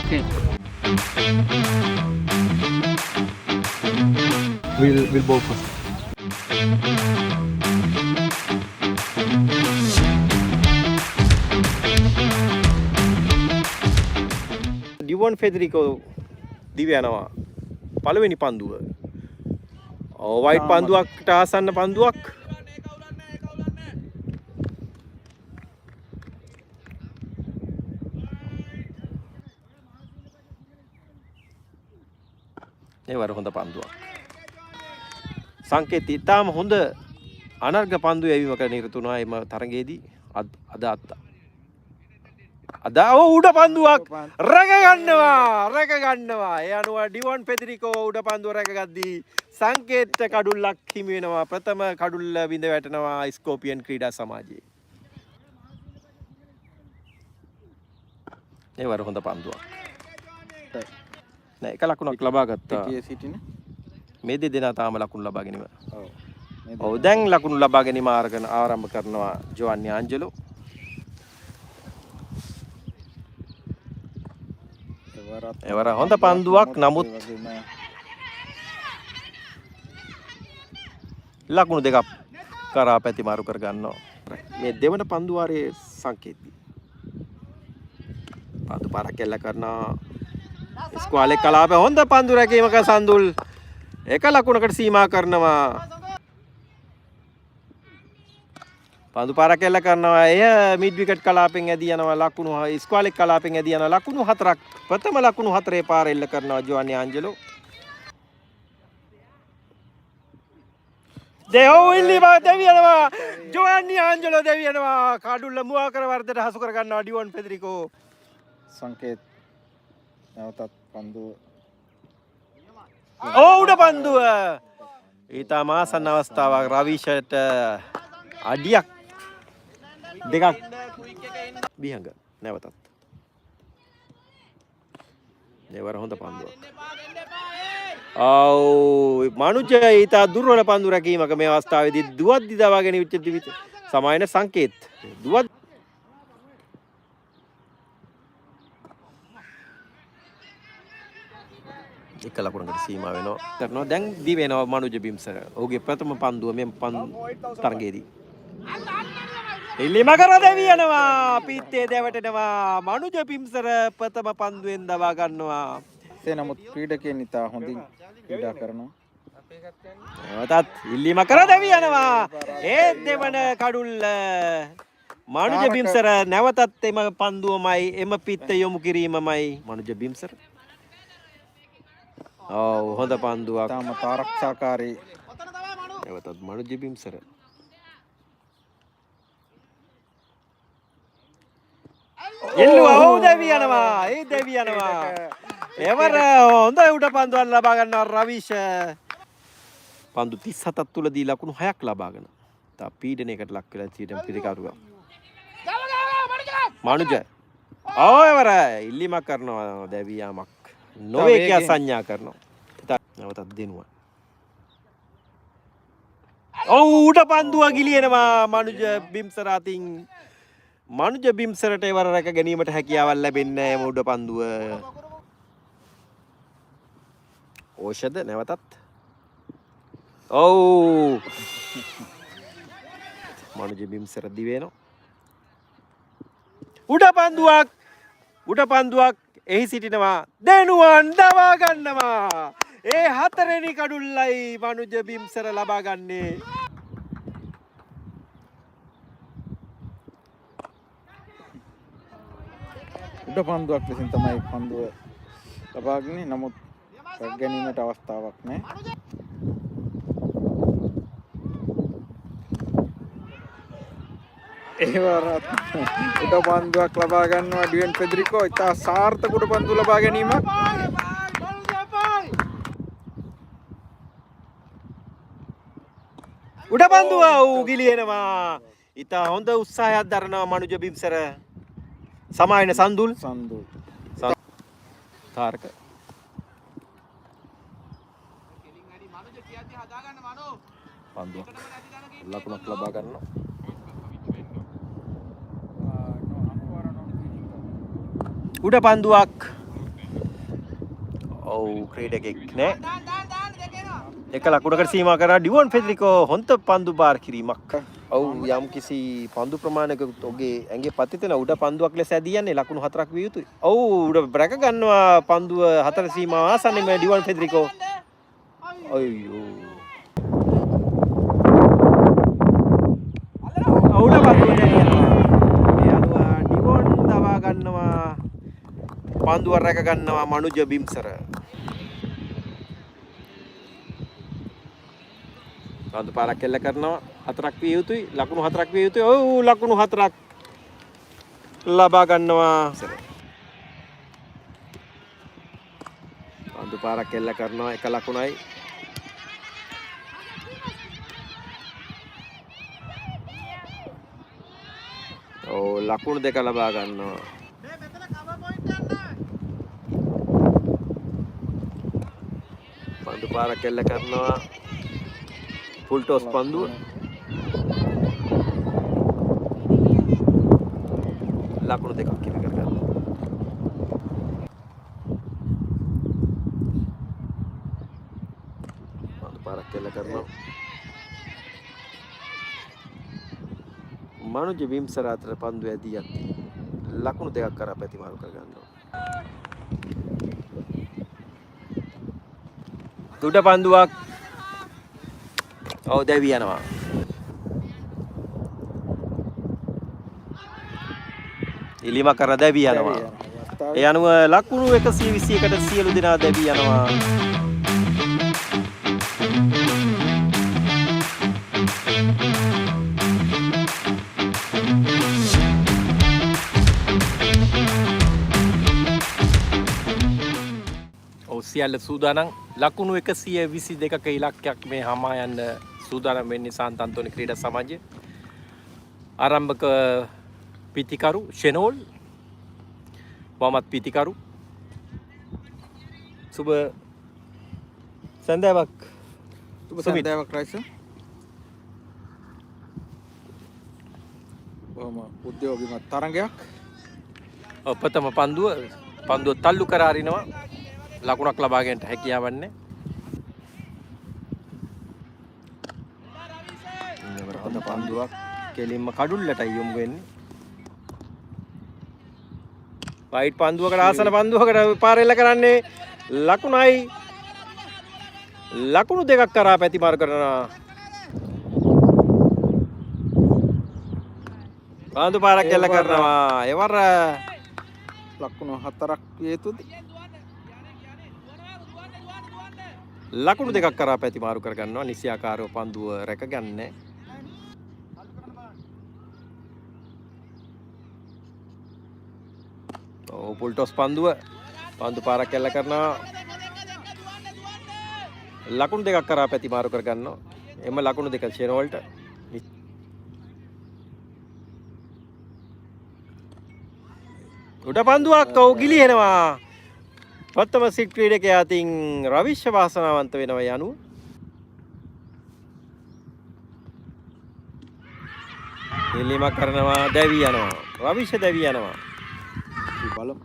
Okay. We'll bowl first. ඩිවොන් ෆෙදරිකෝ දිව යනවා පළවෙනි පන්දුව. ඔව්, වයිට් පන්දුවක්ට ආසන්න පන්දුවක්. ඒ වර හොඳ පන්දුවක්. සංකේත ඉතාම හොඳ අනර්ග පන්දු යැවීමක නිරත වුණා එම තරගයේදී. අද අද අද ඔව්, උඩ පන්දුවක් රැක ගන්නවා, රැක ගන්නවා. ඒ අනුව ඩිවොන් පෙදරිකෝ උඩ පන්දුව රැකගද්දී සංකේත කඩුල්ලක් හිමි වෙනවා. ප්‍රථම කඩුල්ල බිඳ වැටෙනවා ස්කෝපියන් ක්‍රීඩා සමාජයේ. ඒ වර හොඳ පන්දුවක්. නෑ, එක ලකුණක් ලබා ගත්තා. පිටියේ සිටින මේ දෙදෙනා තාම ලකුණු ලබා ගැනීම. ඔව්. මේ ඔව්, දැන් ලකුණු ලබා ගැනීම අරගෙන ආරම්භ කරනවා ජෝවන්නි ආන්ජලෝ. එවරත් එවර හොඳ පන්දුවක්, නමුත් ඒ වගේම ලකුණු දෙකක් කරා පැති මාරු කර ගන්නවා. මේ දෙවන පන්දු වාරයේ සංකේතي. පන්දු පාරක් එල්ල කරනවා. ස්ක්වාලේ කලාප හොඳ පන්දු රැකීමක සඳුල් එක ලකුණකට සීමා කරනවා. පන්දු පාරක් එල්ල කරනවා. එය මිඩ් විකට් කලාපෙන් ඇදී යනවා ලකුණු, ස්ක්වාලේ කලාපෙන් ඇදී යනවා ලකුණු හතරක්. ප්‍රථම ලකුණු හතරේ පාර එල්ල කරනවා ජෝවන්නි ආන්ජලෝ. දෙව් ඉල්ලීම දෙවියනවා. ජෝවන්නි ආන්ජලෝ දෙවියනවා. කඩුල්ල මුවා කර වර්ධට හසු කර ගන්නවා ඩිවොන් ෆෙදරිකෝ. සංකේත් නැවතත් පන්දුව ඔව්, උඩ පන්දුව ඊටම ආසන්න අවස්ථාවක් රවිෂට අඩියක් දෙකක් බිහඟ නැවතත්. දෙවර හොඳ පන්දුවක්. ඔව්, මනුජ ඊට දුර්වල පන්දු රැකීමක මේ අවස්ථාවේදී දුවද්දි දවාගෙන උච්ච දිවිත සමායන සංකේත් දුවත් එක ලකුණකට සීමා වෙනවා කරනවා. දැන් දී වෙනවා මනුජ බිම්සර ඔහුගේ ප්‍රථම පන්දුව මේ පන් තරගයේදී. ඉල්ලීම කර දෙවි යනවා. පිත්තේ දැවටෙනවා. මනුජ බිම්සර ප්‍රථම පන්දුවෙන් දවා ගන්නවා. එසේ නමුත් ක්‍රීඩකයන් ඉතා හොඳින් ක්‍රීඩා කරනවා. නැවතත් ඉල්ලීම කර දෙවි යනවා. ඒ දෙවන කඩුල්ල මනුජ බිම්සර නැවතත් එම පන්දුවමයි, එම පිත්ත යොමු කිරීමමයි මනුජ බිම්සර. ඔව්, හොඳ පන්දුවක්. ඉතාම ආරක්ෂාකාරී. නැවතත් මනුජ බිම්සර. එල්ලුවා. ඔව්, දැවි යනවා. ඒ දැවි යනවා. එවර හොඳ උඩ පන්දුවක් ලබා ගන්නවා රවිෂ. පන්දු 37ක් තුලදී ලකුණු 6ක් ලබාගෙන තා පීඩනයකට ලක් වෙලා සිටින පිරිකරුවා. මනුජ. ඔව්, එවර ඉල්ලීමක් කරනවා, දැවි යාමක් නොවේ කියා සංඥා කරනවා. නැවතත් දෙනුවා. ඔව්, උඩ පන්දුව ගිලිනවා මනුජ බිම්සර අතින්. මනුජ බිම්සරට එවර රැක ගැනීමට හැකියාවක් ලැබෙන්නේ නැහැ එම උඩ පන්දුව. ඕෂධ නැවතත්. ඔව්. මනුජ බිම්සර දිවෙනවා. උඩ පන්දුවක්, උඩ පන්දුවක් එහි සිටිනවා දෙනුවන් දවා ගන්නවා. ඒ හතරෙනි කඩුල්ලයි මනුජ බිම්සර ලබා ගන්නේ. උඩ පන්දුවක් ලෙසින් තමයි පන්දුව ලබාගන්නේ. නමුත් රැක ගැනීමට අවස්ථාවක් නැහැ. ඒ වරත් උඩ පන්දුවක් ලබා ගන්නවා ඩුවන් ෆෙඩරිකෝ. ඉතා සාර්ථක උඩ පන්දු ලබා ගැනීමක්. උඩ පන්දුව ඌ ගිලිහෙනවා. ඉතා හොඳ උත්සාහයක් දරනවා මනුජ බිම්සර. සමායන සඳුල්. සඳුල්. තාරක. පන්දුවක් ලකුණක් ලබා ගන්නවා. උඩ පන්දුවක්. ඔව්, ක්‍රීඩකෙක් නෑ. එක ලකුණකට සීමා කරා ඩිවොන් ෆෙඩරිකෝ. හොඳ පන්දු බාර කිරීමක්. ඔව්, යම් කිසි පන්දු ප්‍රමාණයක ඔහුගේ ඇඟේ පතිත වෙන උඩ පන්දුවක් ලෙස ඇදී යන්නේ. ලකුණු 4ක් විය යුතුයි. ඔව්, උඩ රැක ගන්නවා පන්දුව හතර සීමාව ආසන්නෙම ඩිවොන් ෆෙඩරිකෝ. අයියෝ. උඩ පන්දුව දැවී යනවා. මේ අනුව ඩිවොන් දවා ගන්නවා. පන්දුව රැක ගන්නවා මනුජ බිම්සර. පන්දු පාරක් එල්ල කරනවා. 4ක් විය යුතුයි. ලකුණු 4ක් විය යුතුයි. ඔව්, ලකුණු 4ක් ලබා ගන්නවා. පන්දු පාරක් එල්ල කරනවා. එක ලකුණයි. ඔව්, ලකුණු 2 ලබා ගන්නවා. පන්දු පාරක් එල්ල කරනවා. ෆුල් ටොස් පන්දුව. ලකුණු 2ක් හිමි කරගන්නවා. පන්දු පාරක් එල්ල කරනවා. මනුජ විම්සර අතර පන්දු ඇදී යද්දී ලකුණු 2ක් කරා පැති මාරු කරගන්නවා. උඩ පන්දුවක්. ඔව්, දැවි යනවා. ඉලීමක් කරලා දැවි යනවා. ඒ අනුව ලකුණු 121ට සියලු දෙනා දැවි යනවා. ඔව්, සියල්ල සූදානම්. ලකුණු 122ක ඉලක්කයක් මේ හමා යන්න සූදානම් වෙන්නේ සාන්ත අන්තෝනි ක්‍රීඩා සමාජය. ආරම්භක පිතිකරු ෂෙනෝල්, වමත් පිතිකරු. සුබ සන්ධ්‍යාවක්. සුබ සුමිත්. සන්ධ්‍යාවක් රයිස. බොහොම උද්‍යෝගිමත් තරඟයක්. ඔව්, ප්‍රථම පන්දුව තල්ලු කර අරිනවා. ලකුණක් ලබා ගැනීමට හැකියාවක් නැහැ. හොඳ පන්දුවක් කෙලින්ම කඩුල්ලටයි යොමු වෙන්නේ. වයිට් පන්දුවකට ආසන පන්දුවකට පාර එල්ල කරන්නේ ලකුණයි. ලකුණු 2ක් කරා පැති මාරු කරනවා. පන්දු පාරක් එල්ල කරනවා. එවර ලකුණු 4ක් විය යුතුද? ලකුණු 2ක් කරා පැති මාරු කරගන්නවා. නිසියාකාරව පන්දුව රැකගන්නේ. ඔව්, ෆුල් ටොස් පන්දුව. පන්දු පාරක් එල්ල කරනවා. ලකුණු 2ක් කරා පැති මාරු කරගන්නවා. එම ලකුණු 2 ෂෙනෝල්ට. උඩ පන්දුවක් ඔව් ගිලිහෙනවා. ප්‍රථම සිට් ක්‍රීඩකයා අතින් රවිශ්‍ය වාසනාවන්ත වෙනවා යනු. ඉල්ලීමක් කරනවා, දැවි යනවා. රවිශ්‍ය දැවි යනවා. අපි බලමු.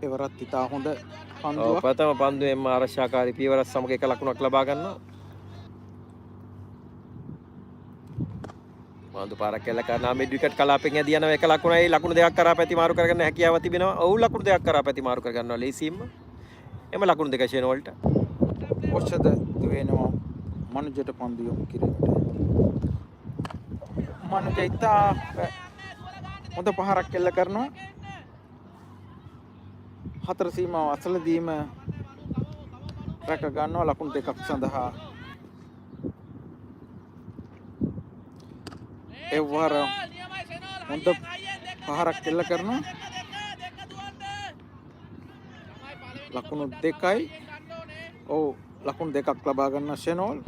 එවරත් ඉතා හොඳ පන්දුවක්. ඔව්, ප්‍රථම පන්දුවෙන්ම ආරක්ෂාකාරී පියවරක් සමග එක ලකුණක් ලබා ගන්නවා. පන්දු පාරක් එල්ල කරනවා. මිඩ් විකට් කලාපෙන් ඇදී යනවා. එක ලකුණයි. ලකුණු 2ක් කරා පැති මාරු කරගන්න හැකියාව තිබෙනවා. ඔව්, ලකුණු 2ක් කරා පැති මාරු කරගන්නවා ලේසියෙන්ම. එම ලකුණු 2 ෂෙනෝල්ට. ඔෂද වෙනවා මනුජට පන්දු යොමු කිරීමට. මනුජ ඉතා හොඳ පහරක් එල්ල කරනවා. හතර සීමාව අසලදීම රැක ගන්නවා ලකුණු 2ක් සඳහා. එවර හොඳ පහරක් එල්ල කරනවා. ලකුණු 2යි. ඔව්, ලකුණු 2ක් ලබා ගන්න ෂෙනෝල්.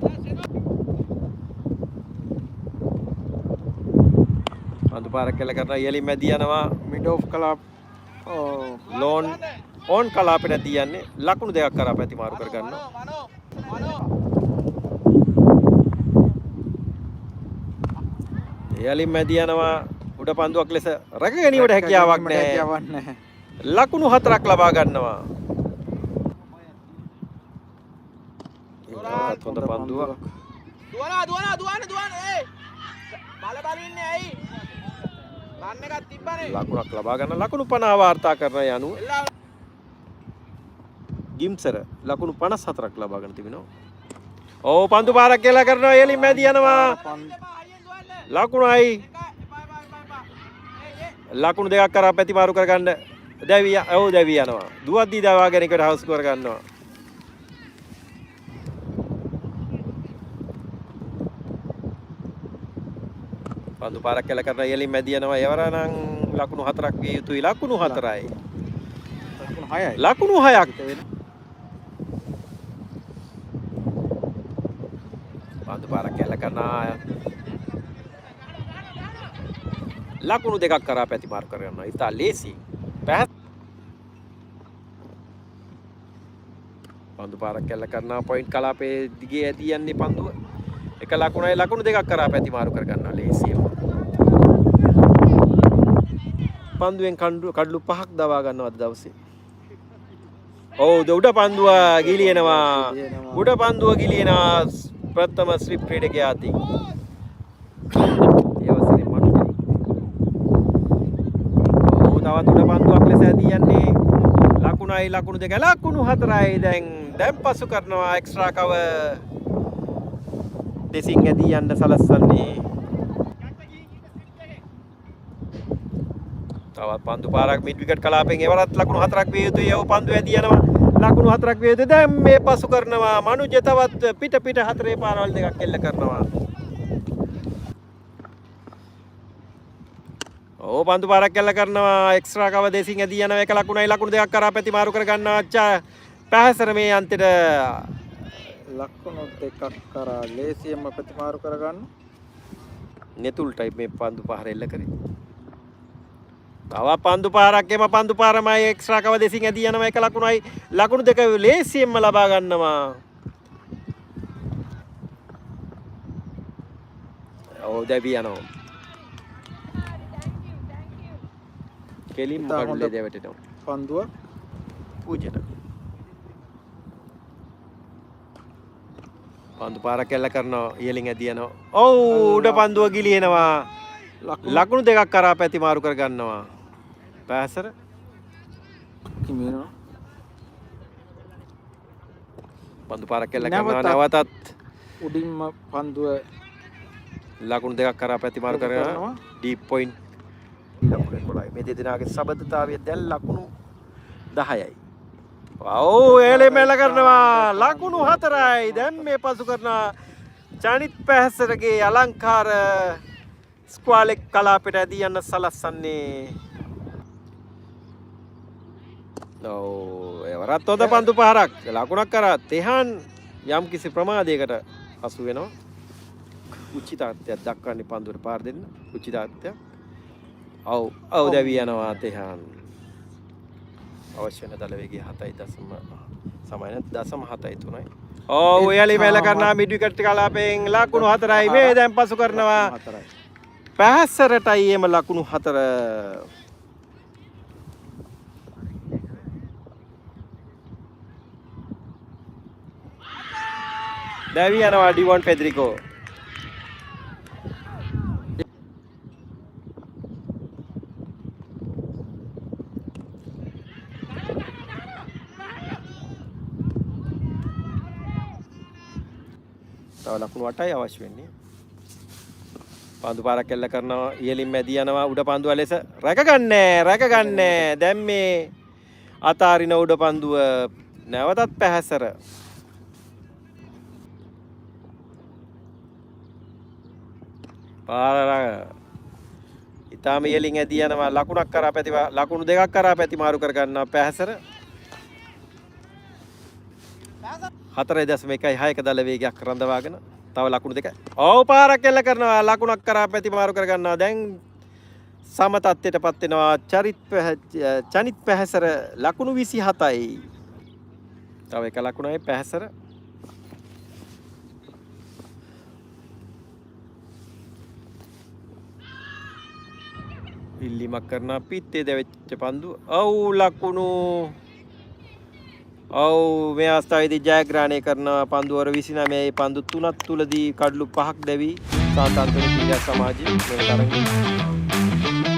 පන්දු පාරක් එල්ල කරනවා. ඉහළින් මැදී යනවා. මිඩ් ඔෆ් කලාප. ඔව්. ලෝන් ඔන් කලාපෙට ඇදී යන්නේ. ලකුණු 2ක් කරා පැති මාරු කර ගන්නවා. ඉහළින් මැදී යනවා. උඩ පන්දුවක් ලෙස රැක ගැනීමට හැකියාවක් නැහැ. හැකියාවක් නැහැ. ලකුණු 4ක් ලබා ගන්නවා. ඒකත් හොඳ පන්දුවක්. දුවනවා දුවනවා දුවන්න දුවන්න ඒ බල බල ඉන්නේ ඇයි රන් එකක් තිබ්බනේ. ලකුණක් ලබා ගන්න ලකුණු 50 වාර්තා කරන යනුව ගිම්සර ලකුණු 54ක් ලබා ගන්න තිබෙනවා. ඔව්, පන්දු පාරක් කියලා කරනවා, එළින් මැදි යනවා. ලකුණයි ලකුණු දෙකක් කරා පැති මාරු කරගන්න දැවි. ඔව්, දැවි යනවා. දුවද්දී දවාගෙන එකට හවුස් කර ගන්නවා. පන්දු පාරක් කියලා කරන එළින් මැදි යනවා. එවර නම් ලකුණු 4ක් විය යුතුයි. ලකුණු 4යි. ලකුණු 6යි. ලකුණු 6ක්. පන්දු පාරක් කියලා කරනවා. ලකුණු දෙකක් කරා පැති මාරු කරගන්නවා. ඉතා ලේසි. පන්දු පාරක් කියලා කරනවා. පොයින්ට් කලාපයේ දිගේ ඇදී යන්නේ පන්දුව. එක ලකුණයි, ලකුණු දෙකක් කරා පැති මාරු කරගන්නවා ලේසියෙන්ම. පන්දුවෙන් කඩලු 5ක් දවා ගන්නවා අද දවසේ. ඔව්, උඩ පන්දුව ගිලිනවා. උඩ පන්දුව ගිලිනවා ප්‍රථම ස්ලිප් ක්‍රීඩකයා අතින්. ඒ අවසරේ මනුජ. ඔව්, තවත් උඩ පන්දුවක් ලෙස ඇදී යන්නේ. ලකුණයි, ලකුණු දෙක, ලකුණු 4යි. දැන් පසු කරනවා එක්ස්ට්‍රා කවර් දෙසින් ඇදී යන්න සලස්වන්නේ. තවත් පන්දු පාරක් මිඩ් විකට් කලාපෙන්. එවරත් ලකුණු 4ක් විය යුතුයි. ඔව්, පන්දු ඇදී යනවා. ලකුණු 4ක් විය යුතුයි. දැන් මේ පසු කරනවා මනුජ. තවත් පිට පිට 4 පාරවල් දෙකක් එල්ල කරනවා. ඔව්, පන්දු පාරක් එල්ල කරනවා. එක්ස්ට්‍රා කවර් දෙසින් ඇදී යනවා. එක ලකුණයි, ලකුණු දෙකක් කරා පැති මාරු කර ගන්නවා. පැහැසර මේ අන්තිට ලකුණු දෙකක් කරා ලේසියෙන්ම ප්‍රතිමාරු කරගන්න. නෙතුල්ටයි මේ පන්දු පහර එල්ල කරේ. තව පන්දු පාරක්, එම පන්දු පාරමයි. එක්ස්ට්‍රා කවර් දෙසින් ඇදී යනවා. එක ලකුණයි, ලකුණු දෙක ලේසියෙන්ම ලබා ගන්නවා. ඔව්, දැවි යනවා. කෙලින්ම කඩුලේ දැවටෙනවා. පන්දුව පූජන. පන්දු පාරක් එල්ල කරනවා, ඉහළින් ඇදී යනවා. ඔව්, උඩ පන්දුව ගිලිනවා. ලකුණු දෙකක් කරා පැති මාරු කර ගන්නවා. පැහැසර හිමි වෙනවා. පන්දු පාරක් එල්ල කරනවා නැවතත් උඩින්ම පන්දුව ලකුණු දෙකක් කරා පැති මාරු කරනවා. ඩීප් පොයින්ට් ලකුණු 11යි. මේ දෙදෙනාගේ සබඳතාවය දැන් ලකුණු 10යි. ඔව්, එලෙ මෙල කරනවා. ලකුණු 4යි. දැන් මේ පසු කරන චනිත් පැහැසරගේ අලංකාර ස්ක්වාලෙක් කලාපයට ඇදී යන්න සලස්සන්නේ. ඔව්, එවරත් හොඳ පන්දු පහරක් ලකුණක් කරා තෙහන් යම් කිසි ප්‍රමාදයකට හසු වෙනවා. උචිතත්වයක් දක්වන්නේ පන්දුවට පාර දෙන්න. උචිතත්වයක්. ඔව් ඔව්, දැවි යනවා තෙහන්. අවශ්‍ය වෙන දල වේගය 7.0 සමාන 0.73යි. ඔව්, එයාලි මෙල කරනවා මිඩ් විකට් කලාපයෙන් ලකුණු 4යි. මේ දැන් පසු කරනවා. පැහැසරටයි එම ලකුණු 4. දැවි යනවා ඩිවොන් ෆෙඩරිකෝ. තව ලකුණු 8යි අවශ්‍ය වෙන්නේ. පන්දු පාරක් එල්ල කරනවා, ඉහළින් මැදි යනවා. උඩ පන්දුව ලෙස රැකගන්නේ රැකගන්නේ. දැන් මේ අතාරින උඩ පන්දුව නැවතත් පැහැසර. පාර ඉතාම ඉහළින් ඇදී යනවා. ලකුණක් කරා පැති, ලකුණු දෙකක් කරා පැති මාරු කර ගන්නවා පැහැසර. 4.16ක දල වේගයක් රඳවාගෙන තව ලකුණු දෙක. ඔව්, පාරක් එල්ල කරනවා. ලකුණක් කරා පැති මාරු කර ගන්නවා. දැන් සම තත්ත්වයටපත් වෙනවා චනිත් පැහැසර ලකුණු 27යි. තව එක ලකුණයි පැහැසර. ඉල්ලීමක් කරන පිත්තේ දැවෙච්ච පන්දු. ඔව්, ලකුණු. ඔව්, මේ අවස්ථාවේදී ජයග්‍රහණය කරන පන්දු වර 29 පන්දු තුනක් තුලදී කඩලු පහක් දැවි සාන්ත අන්තෝනි ක්‍රීඩා සමාජය මෙම තරගයේ.